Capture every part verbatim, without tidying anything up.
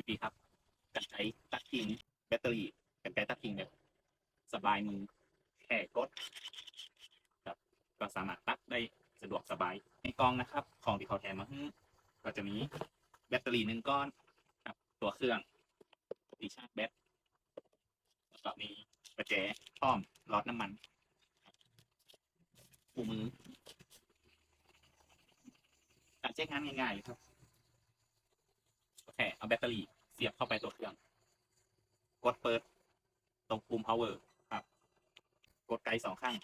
นี่ครับ กรรไกรตัดกิ่งแบตเตอรี่ กรรไกรตัดกิ่งแบบสบายมือ แค่กด ครับ ก็สามารถตัดได้สะดวกสบาย ในกล่องนะครับ ของตี้เขาแถมมาหื้อ ก็จะมีแบตเตอรี่หนึ่งก้อนครับ ตั๋วเครื่อง ตี้ชาร์จแบต แล้วก็มีประแจ พร้อมหลอดน้ำมัน คู่มือ ก๋านใจ๊งานง่ายๆ เลยครับ ก็แค่เอาแบตเตอรี่เสียบเข้าไปตั๋วเครื่อง กดเปิดตรงปุ่ม power ครับ กดไกสองครั้ง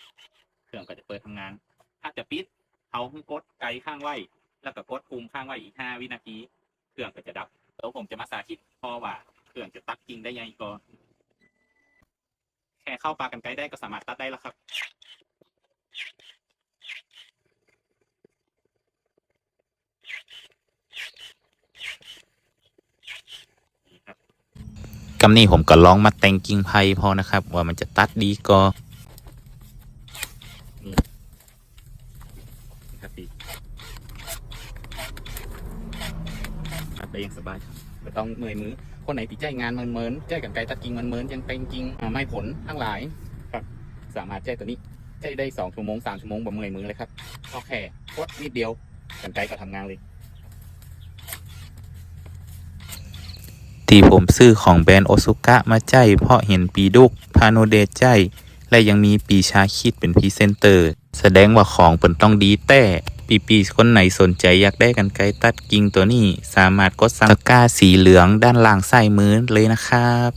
เครื่องก็จะเปิดทำงาน ถ้าจะปิด เฮาหื้อกดไกค้างไว้ แล้วก็กดปุ่มค้างไว้อีกห้าวินาที เครื่องก็จะดับ แล้วผมจะมาสาธิตผ่อว่าเครื่องจะตัดกิ่งได้ไงก่อ แค่เข้าปากกรรไกรได้ก็สามารถตัดได้แล้วครับ นี่ครับ กำนี้ผมก็ลองมาแต่งกิ่งไผ่ผ่อนะครับ ว่ามันจะตัดดีก่อ นี่ ครับพี่ ตัดได้อย่างสบายครับ บ่ต้องเมื่อยมือ คนไหนตี้ใจ๊งานเมินๆ ใจ๊กรรไกรตัดกิ่งเมินๆ อย่างแต่งกิ่ง อ่า ไม้ผลตังหลายครับ สามารถใจ๊ตั๋วนี้ ใจ๊ได้สองชั่วโมง สามชั่วโมง บ่เมื่อยมือเลยครับ ก็แค่กดนิดเดียว กรรไกรก็ทำงานเลย ตี้ผมซื้อของแบรนด์โอซุกะมาใจ๊ เพราะเห็นปี้ดุ๊ก พานุเดชใจ๊ และยังมีปี้ชาคิดเป๋นพรีเซนเตอร์ แสดงว่าของเปิ้นต้องดีแต๊ ปี้ๆ คนไหนสนใจ๋อยากได้กรรไกรตัดกิ่งตั๋วนี้ สามารถกดสั่งตะกร้าสีเหลืองด้านล่างซ้ายมือเลยนะครับ